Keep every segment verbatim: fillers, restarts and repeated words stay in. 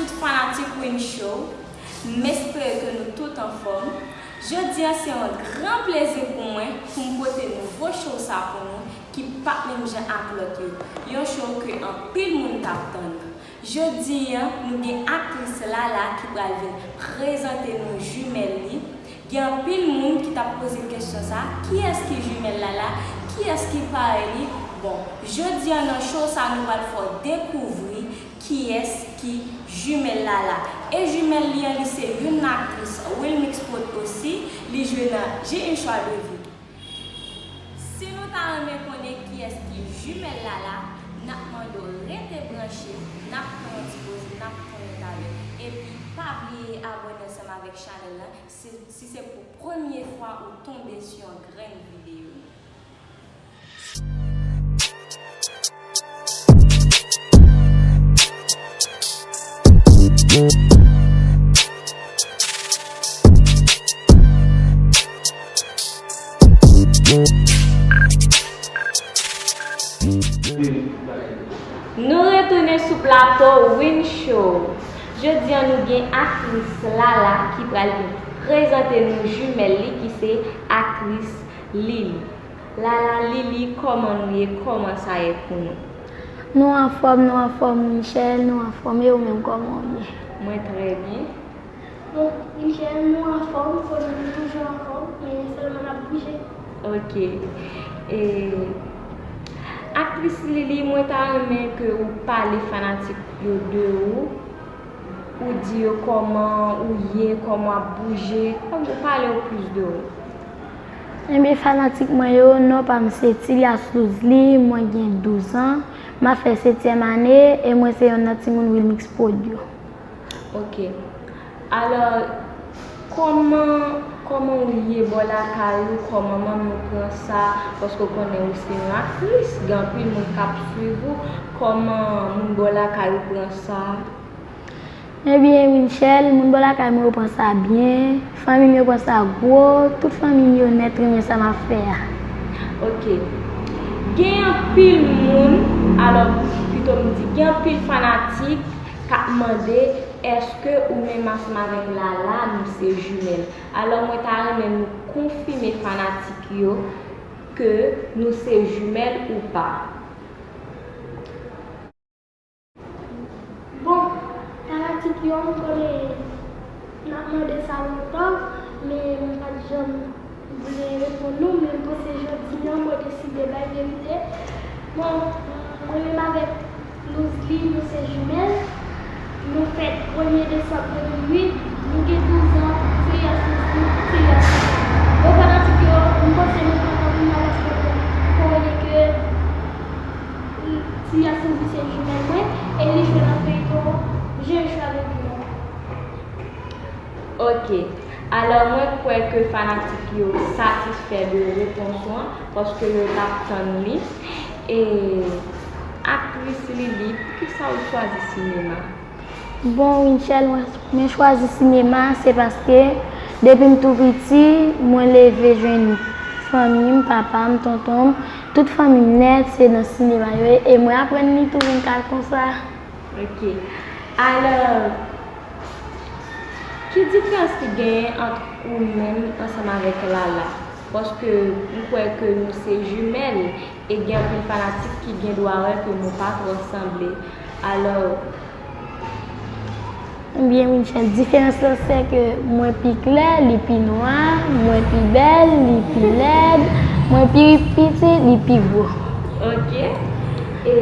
Tout fanatik Win Show, m espere ke nou tout anfòm. Jodi a se yon gran plezi pou mwen pou m pote nouvo show sa pou nou ki p ap menm jan ak lòt yo. Yon show ke anpil moun t ap tann. Jodi a, nou gen aktris Lala ki pral vin prezante nou jimèl li. Gen anpil moun ki t ap poze kesyon sa, kiyès ki jimèl Lala? Kiyès ki parèy li? Bon, jodi a nan show sa nou pral fè w dekouvri kiyès ki jimèl Lala. E jimèl li an, li se youn nan aktris Wilmix Prod osi, li jwe nan J'ai un choix de vie. Si nou ta renmen konnen kiyès ki jimèl Lala, n ap mande w rete branche, n ap pran yon ti poze, n ap tounen talè. Epi pa bliye abòne ansanm avèk chanèl la, si, si se pou premye fwa ou tonbe sou yon grenn videyo nou. Nou retounen sou plato Win Show. Jodi a nou gen aktris Lala ki pral vin prezante nou jimèl li ki se aktris Lili. Lala, Lili, kòman nou ye? Kòman sa ye pou nou? Nou anfòm, nou anfòm, Winchelle, nou anfòm, e ou menm, kòman w ye? Mwen trè byen. Bon, Winchelle, nou anfòm, konnen nou toujou anfòm, men sèlman n ap bouje. Ok. E, aktris Lili, mwen ta renmen ke ou pale fanatik yo de ou. Ou di yo kòman ou ye, kòman w ap bouje, ou pale yo plis de ou. Ebyen, fanatik mwen yo, non pa m se Tilia Souzli, mwen gen douz an, m ap fè setyèm ane e mwen se yonn nan timoun Wilmix Prod yo. Ok. Alò, kòman, kòman ou ye bò lakay ou, kòman manmi w pran sa, paske w konnen ou se yon aktris, gen anpil moun k ap swiv ou, kòman moun bò lakay ou pran sa? Ebyen, Winchelle, moun bò lakay mwen yo pran sa byen, fanmi m yo pran sa gwo, tout fanmi m yo nèt renmen sa m ap fè a. Ok. Gen anpil moun, alò, pito m di, gen anpil fanatik k ap mande, èske ou menm ansanm avèk Lala, nou se jimèl? Alò, mwen ta renmen nou konfime fanatik yo ke nou se jimèl ou pa. Bon, fanatik yo, m konnen n ap mande sa lontan, men m pa t janm vle reponn nou, men m panse jodi a mwen deside bay verite. Bon, mwen menm avèk Louzli, nou se jimèl. Nou fèt premye desanm de mil uit. Nou gen douz an. Tilia Louzli, Tilia Louzli. Bon, fanatik yo, m panse nou kontan pou mwen paske m konnen ke Tilia Souzli se jimèl mwen e li jwe nan feyton J'ai un choix de vie an. Ok. Alò, mwen kwè ke fanatik yo satisfè de repons ou an, paske yo t ap tann li. E aktris Lili, poukisa ou chwazi sinema? Bon, Winchelle, mwen, mwen chwazi sinema, se paske depi m tou piti, mwen leve jwenn fanmi m, papa m, tonton m, tout fanmi m nèt, se nan sinema yo ye, e mwen aprann li tou vennkat konsa. Ok. Alò, ki diferans ki genyen ant ou menm ansanm avèk Lala? Paske m kwè ke nou se jimèl e gen anpil fanatik ki gen dwa wè ke nou pa twò sanble. Alò, Ebyen, Winchelle, diferans lan se ke mwen pi klè, li pi nwa, mwen pi bèl, li pi lèd, mwen pi piti, li pi gwo. Ok. E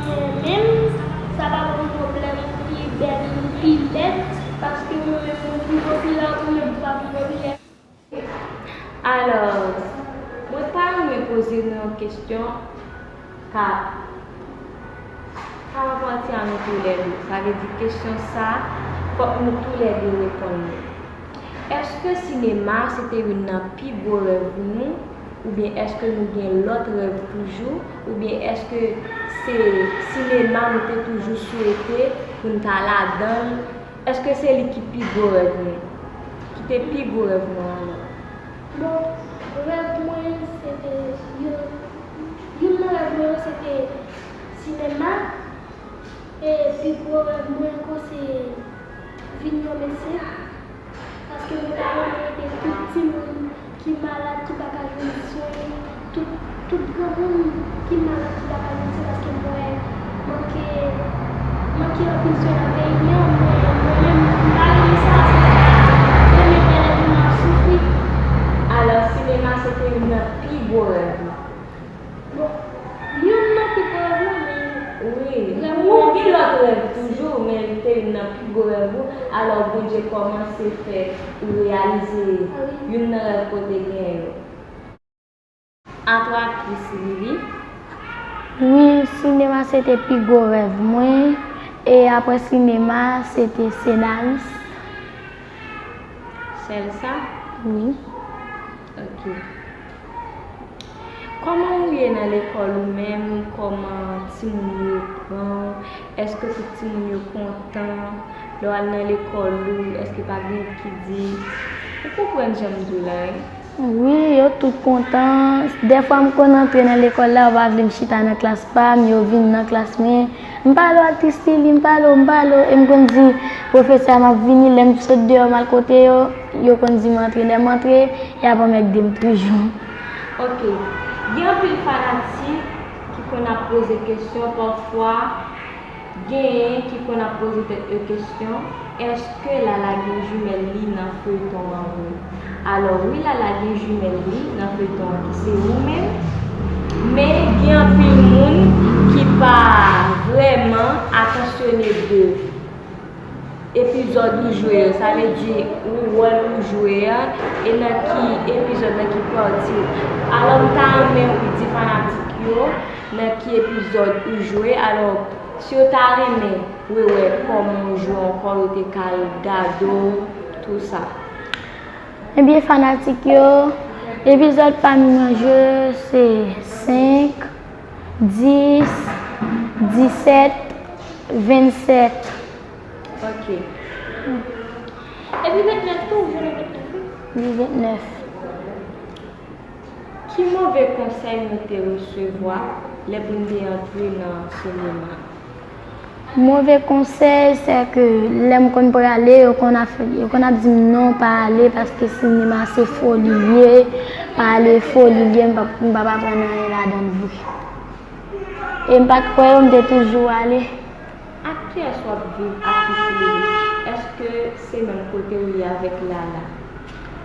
mwen menm, sa pa ban m pwoblèm ou pi bèl, ou pi lèd, paske mwen menm, mwen pi popilè, ou menm ou pa pi popilè. Alò, mwen ta renmen poze nou yon kesyon ka, ka apatyen a nou toulède. Sa vle di kesyon sa, fòk nou toulède reponn li. Èske sinema se te youn nan pi gwo rèv nou? Oubyen èske nou gen lòt rèv toujou? Oubyen èske se sinema nou te toujou swete pou n ta ladan l? Èske se li ki pi gwo rèv nou? Ki te pi gwo rèv nou alò? Bon, rèv mwen se te youn, youn nan rèv mwen yo se te sinema. E pi gwo rèv mwen ankò se vin yon medsen, paske mwen ta renmen ede tout timoun ki malad, ki pa ka jwenn swen, tout, tout granmoun ki malad, ki pa ka jwenn swen, paske m wè manke, manke anpil swen nan peyi an, mwen, mwen menm, m pa renmen sa, se pa renmen wè lèzoumen ap soufri. Alò, sinema se te youn nan pi gwo rèv mwen. Bon, youn nan pi gwo rèv mwen, men wi, rèv mwen gen lòt rèv toujou, men li te youn nan pi gwo rèv ou. Alò, Bondye kòmanse fè ou reyalize youn nan rèv ke w te genyen yo. A twa, aktris Lili. Wi, sinema se te pi gwo rèv mwen. E apre sinema, se te senaris. Sèl sa? Wi. Ok. Kòman ou ye nan lekòl ou menm? Kòman timoun yo pran w? Èske tout timoun yo kontan lè w al nan lekòl ou? Èske pa gen ki di, ou konprann jan m di w la, wi? Wi, yo tout kontan. Dèfwa m konn antre nan lekòl la, yo pa vle m chita nan klas pa m, yo vin nan klas mwen. M pale w, aktris Lili, m pale w, m pale w. E m konn di pwofesè a m ap vini, lè m sot deyò m al kote yo, yo konn di m antre. Lè m antre, y ap anmède m toujou. Ok. Gen anpil fanatik ki konn ap poze kesyon pafwa. Genyen ki konn ap poze tèt yo kesyon, èske Lala gen jimèl li nan feyton an vre? Alò, wi, Lala gen jimèl li nan feyton an ki se ou menm, men gen anpil moun ki pa vrèman atansyone de epizòd ou jwe yo, sa vle di ou wòl ou jwe a, e nan ki epizòd, nan ki pati. Alò, m ta renmen ou di fanatik yo nan ki epizòd ou jwe. Alò, si yo ta renmen rewè kòman w jwe ankò, yo te ka al gade w, tou sa. Ebyen, fanatik yo, epizòd pa m mwen jwe se senk, dis, disèt, vennsèt. Ok. Epi ventnèf tou, ou jwe nan ventnèf, wi? Wi, ventnèf. Ki move konsèy nou te resevwa lè pou n te antre nan sinema? Move konsèy, se ke lè m konn prale, yo konn ap, yo konn ap di m non, pa ale, paske sinema se foli l ye, pa ale, foli l ye, m p ap, m p ap aprann anyen ladan l vre. E m pa t kwè yo, m te toujou ale. Ak kiyès w ap viv, aktris Lili? Èske se menm kote w ye avèk Lala?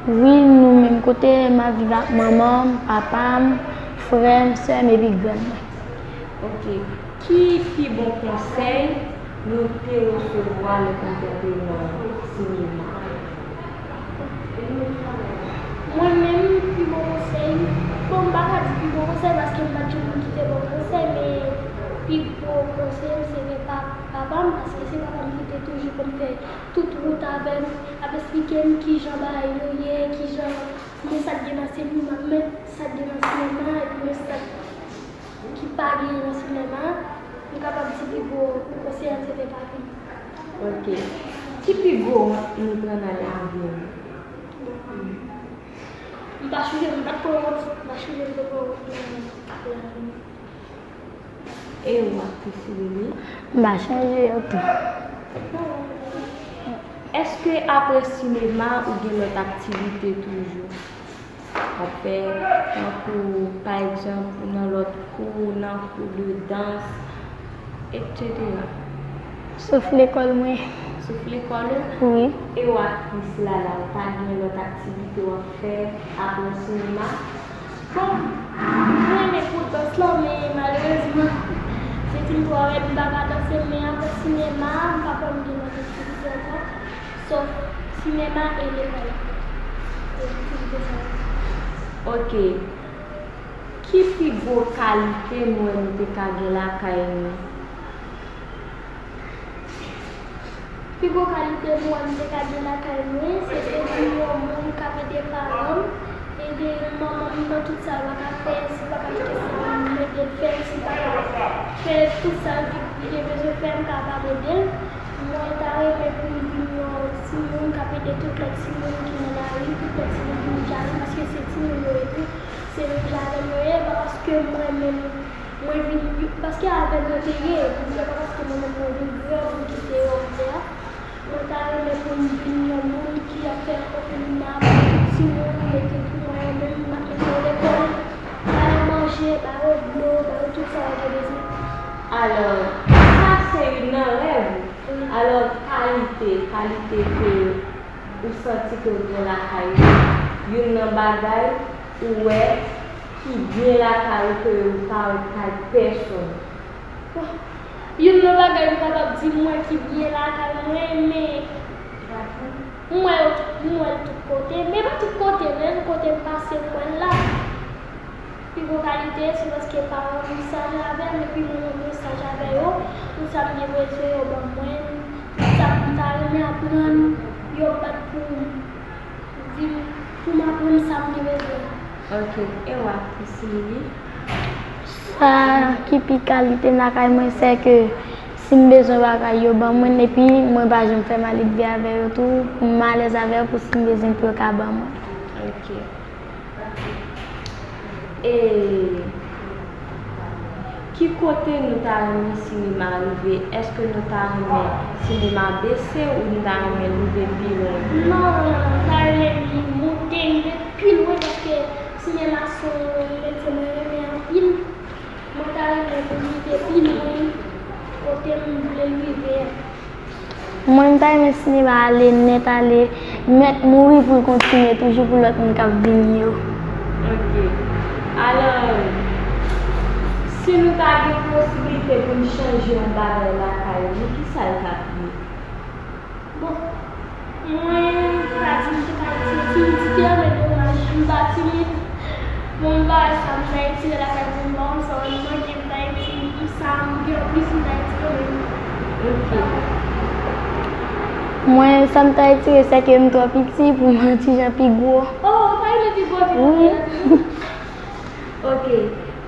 Wi, nou menm kote, m ap viv ak manman m, papa m, frè m, sè m epi grann mwen. Ok. Ki pi bon konsèy nou te resevwa lè nou t antre nan sinema? Mwen menm, pi bon konsèy, bon, m pa ka di pi bon konsèy paske m pa t jwenn moun ki te ban m konsèy, men pi gwo konsèy m se gen pa, papa m, paske se papa m ki te toujou konn fè tout wout avè m, ap esplike m kijan bagay yo ye, kijan, men sa k gen nan sinema, men sa k gen nan sinema, epi men sa k ki pa genyen nan sinema, m kapab di pi gwo konsèy an se te pa vini. Ok. Ki pi gwo wont nou pran nan lavi nou? M pa chonje, m pa t pran wont, m pa chonje m te pran wont nan lavi m. E ou, aktris Lili? M pa chonje yo tou. Èske apre sinema ou gen lòt aktivite toujou? W ap fè, tankou, pa egzanp, nan lòt kou, nan kou de dans, etsetera. Sof lekòl mwen. Sof lekòl ou? Wi. E w aktris Lala, ou pa gen lòt aktivite w ap fè apre sinema? Bon, m renmen kou dans lan, men malerezman, se ti m twò rèd, m pa ka danse, men apre sinema, m pa kwè m gen lòt aktivite ankò. Sòf sinema e lekòl. E aktivite sa yo. Ok. Ki pi gwo kalite nou wè nou te ka gen lakay nou? Pi gwo kalite m wè m te ka gen lakay mwen, se te vin yon moun k ap ede paran m, ede manman m nan tout sa l pa ka fè, si l pa ka achte sa, m ede l fè, si l pa ka fè tout sa l gen bezwen fè, m kapab ede l. Mwen ta renmen pou m vin yon timoun k ap ede tout lòt timoun ki nan lari, tout lòt timoun ki nan jaden, paske se timoun yo ye tou, se nan jaden yo ye, pa paske mwen menm, Mwen vin, paske avè l mwen te ye, se pa paske mwen menm mwen vin grèv m kite yo vre a. Mwen ta renmen pou m vin yon moun ki ap fè òfèlina pou tout timoun, mete pou mwen yo menm, m ap mete yo lekòl, ba yo manje, ba yo dlo, ba yo tout sa yo te bezwen. Alò, sa se youn nan rèv ou. Alò, kalite, kalite ke ou santi ke w gen lakay ou, youn nan bagay ou wè ki byen lakay ou ke ou pa wè kay pèsonn. Youn nan bagay m kapab di mwen ki byen lakay mwen, men m wè yo, m wè l tout kote, men pa tout kote, men kote m pase m wè l la. Pi gwo kalite, se paske paran m saj avè m, epi manman m yo saj avè yo. Tout sa m gen bezwen, yo ban mwen. Tout sa m ta renmen aprann, yo bat pou m. Di m, pou m aprann sa m gen bezwen. Ok, e w aktris Lili? Sa ki pi kalite m lakay mwen, se ke si m bezwen bagay, yo ban mwen, epi mwen pa janm fè maligrè avè yo tou, pou m alèz avè yo, pou si m bezwen pou yo ka ban mwen. Ok. E ki kote nou ta renmen sinema rive? Èske nou ta renmen sinema bese ou nou ta renmen rive pi lwen? Non, non, non, non, m ta renmen li monte, rive pi lwen, paske sinema se yon metye mwen renmen anpil. Mwen ta renmen pou l rive pi lwen kote m vle l rive a. Mwen, m ta renmen sinema ale nèt, ale, mèt mouri pou l kontinye toujou pou lòt moun k ap vini yo. Ok. Alò, si nou ta gen posiblite pou n chanje yon bagay lakay nou, ki sa l t ap ye? Bon, mwen, m pa di m te ka retire timidite a, men domaj, m pa timid. Bon, m pa wè sa m ta retire lakay mwen, m pa konn sa mwen manke, m ta retire, sa m gen anplis, m ta retire, men. Ok. Mwen, sa m ta retire, se ke m twò piti pou m yon ti jan pi gwo. Oh, ou pa renmen pi gwo, pi gwo? Wi. Ok.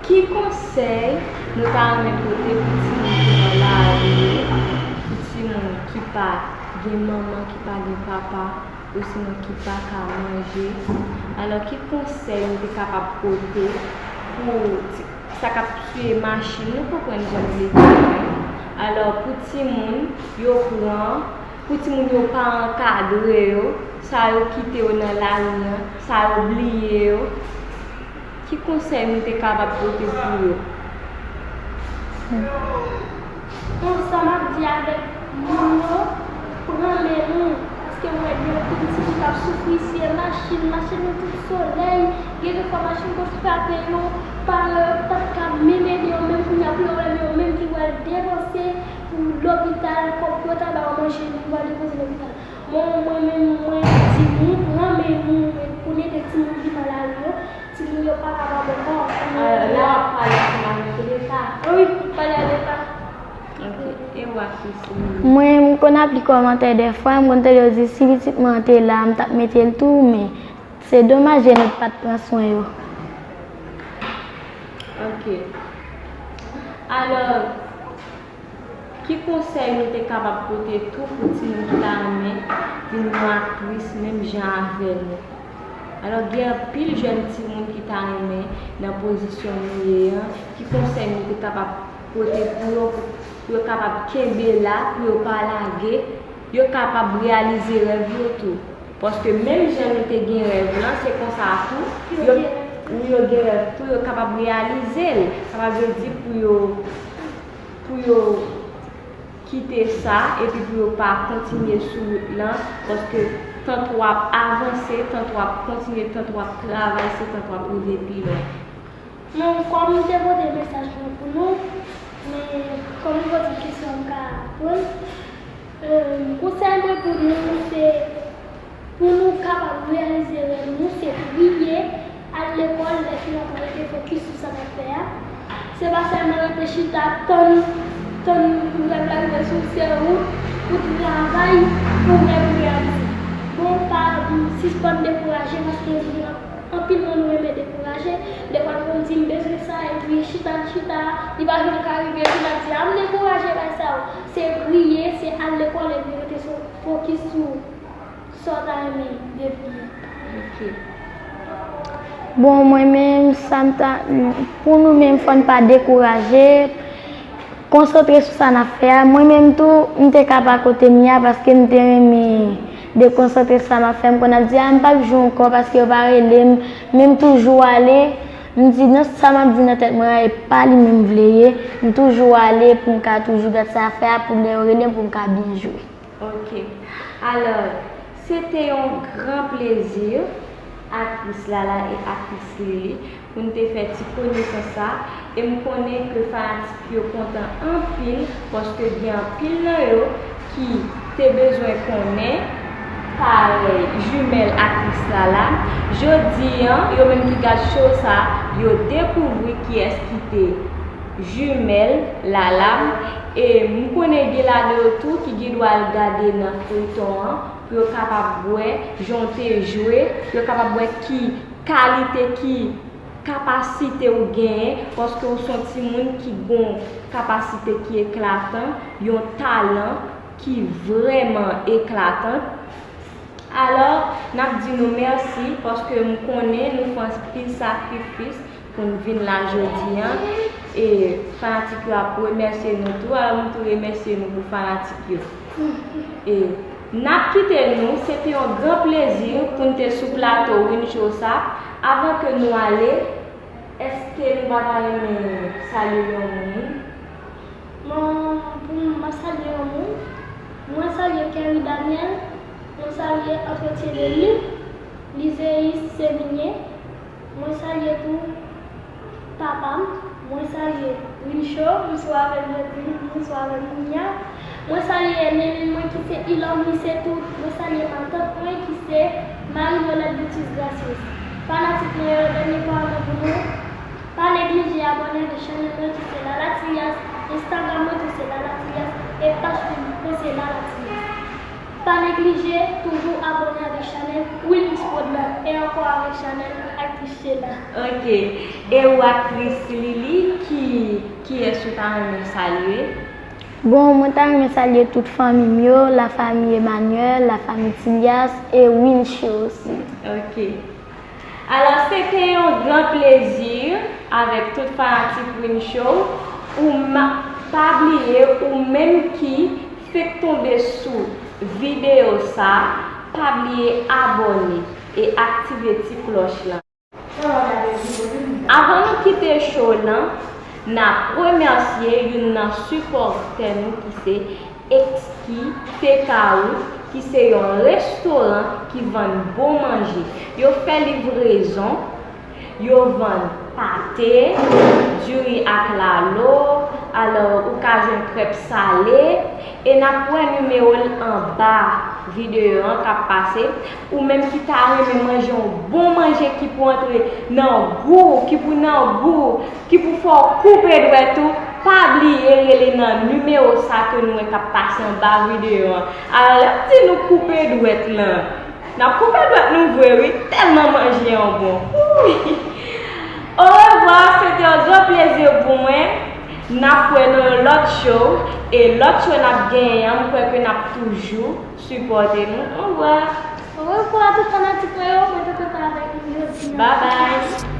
Ki konsèy nou ta renmen pote pou timoun ki nan lari yo, pou timoun ki pa gen manman, ki pa gen papa, osinon ki pa ka manje? Alò, ki konsèy nou te kapab pote pou ti, sa k ap siye machin? Nou konprann jan m vle di a. Alò, pou timoun yo pran, pou timoun yo pa ankadre yo, sa yo kite yo nan lari an, sa yo bliye yo. Ki konsèy nou te kapab pote pou yo? Bon, sa m ap di avèk moun yo, pran men nou, paske m wè gen anpil timoun k ap soufri, siye machin, machin yo tout solèy, gen de fwa machin konn frape yo, paran yo p ap ka menm ede yo, menm kounye a pou yo wè yo menm ki pral depanse pou lopital, kòb pou yo ta ba yo manje, pou yo al depanse lopital. Bon, mwen menm, mwen di nou, pran men nou, pou n ede timoun ki nan lari yo, timoun yo pa kapab ankò. Alò, la w ap pale ansanm avèk Leta? Wi, m ap pale a Leta. Ok, e w aktris Lili? Mwen, m konn ap li kòmantè dèfwa, m konn tande yo di si pitit mwen an te la, m t ap mete l tou, men se domaj Jenèt pa t pran swen yo. Ok. Alò, ki konsèy nou te kapab pote tou pou timoun ki ta renmen vin yon aktris menm jan avè nou? Alò, gen anpil jèn timoun ki ta renmen nan pozisyon nou ye an. Ki konsèy nou te kapab pote pou yo, pou, pou yo kapab kenbe la, pou yo pa lage, yo kapab reyalize rèv yo tou? Paske menm jan nou te gen rèv lan, se konsa tou, yo, wi, yo gen rèv tou, yo kapab reyalize l. Sa pa vle di pou yo, pou yo kite sa, epi pou yo pa kontinye sou wout lan, paske tank w ap avanse, tank w ap kontinye, tank w ap travay, se tank w ap rive pi lwen. Non, kòm m te pote mesaj lan pou nou, men kòm m poze kesyon, m ka reponn. Euh, konsèy mwen pou nou, se pou nou kapab reyalize rèv nou, se priye, al lekòl, lè fini apre rete fokis sou sa n ap fè a. Se pa sèlman rete chita, tann, tann rèv la rive sou w, se ou, ou travay pou rèv ou reyalize. Bon, pa sispann dekouraje, paske anpil moun renmen dekouraje. Dèfwa l konn di, "M bezwen sa," epi chita l chita, li pa janm ka rive, epi l ap di, "A, m dekouraje, bay sa yo." Se priye, se al lekòl, epi rete sou, fokis sou sa w ta renmen devni an. Ok. Bon, mwen menm, sa m ta, Pou nou menm, fò n pa dekouraje, konsantre sou sa n ap fè a. Mwen menm tou, m te ka pa kote m ye a paske m te renmen dekonsantre sou sa m ap fè. M konn ap di, a, m p ap jwe ankò paske yo pa rele m, men m toujou ale. M di, non, sa m ap di nan tèt mwen an, e pa li menm m vle ye. M toujou ale pou m ka toujou gad sa a fè a, pou lè yo rele m, pou m ka byen jwe. Ok. Alò, se te yon gran plezi, aktris Lala e aktris Lili, pou n te fè ti konesans sa, e m konnen ke fanatik yo kontan anpil, paske gen anpil nan yo ki te bezwen konnen, parèy jimèl aktris Lala, jodi an, yo menm ki gad show sa, yo dekouvri kiyès ki te jimèl Lala, e m konnen gen ladan yo tou ki gen dwa al gade nan feyton an, pou yo kapab wè jan w te jwe, pou yo kapab wè ki kalite, ki kapasite ou genyen, paske w se yon timoun ki gon kapasite ki eklatan, yon talan ki vrèman eklatan. Alò, n ap di nou mèsi, paske m konnen nou fè anpil sakrifis pou n vin la jodi an, e fanatik yo ap remèsye nou tou, alò m tou remèsye nou pou fanatik yo. E n ap kite nou, se te yon gran plezi pou n te sou plato Win Show sa. Avan ke nou ale, èske nou pa ta renmen salye yon moun? Bon, pou m, m ap salye yon moun. Mwen salye Kerry Daniel, mwen salye Entretien de Lille, Lizeis Sévigné, mwen salye tou papa m, mwen salye Wincho, m sou avè l jodi, m sou avè l kounya. Mwen salye nenenn mwen ki se Ilom Lisetout, mwen salye matant mwen ki se Marie Monette Dutis Gracius. Fanatik mwen yo, dènye pawòl mwen pou nou, pa neglije abòne avèk chanèl mwen ki se Lala Tilias, Instagram mwen tou se Lala Tilias, e paj Facebook mwen se Lala Tilias. Pa neglije toujou abòne avèk chanèl Wilix Prod la e ankò avèk chanèl Aktris Sheila. Ok. E ou aktris Lili, ki kiyès ou ta renmen salye? Bon, mwen ta renmen salye tout fanmi m yo, la famille Emmanuel, la famille Tilias e Wincho osi. Ok. Alò, se te yon gran plezi avèk tout fanatik Wincho. Ou ma, pa bliye, ou menm ki fenk tonbe sou videyo sa, pa bliye abòne e aktive ti klòch lan. Avan nou kite show lan, n ap remèsye youn nan sipòtè nou ki se Exquis Takeout, ki se yon restoran ki vann bon manje. Yo fè livrezon, yo vann pate, diri ak lalo, alò ou ka jwenn krèp sale, e n ap wè nimewo l anba videyo an k ap pase. Ou menm ki ta renmen manje yon bon manje ki pou antre nan gou, ki pou nan gou, ki pou fè w koupe dwèt ou, pa bliye rele nan nimewo sa ke nou wè k ap pase anba videyo an. Alò, lè m di nou koupe dwèt lan, n ap koupe dwèt nou vre wi, tèlman manje an bon. Ourevwa, se te yon gran plezi pou mwen. N ap wè nan yon lòt show, e lòt show n ap genyen an, m kwè ke n ap toujou sipòte nou. Ourevwa. Ourevwa tout fanatik mwen yo, mwen te kontan avèk nou jodi an. Bye bye.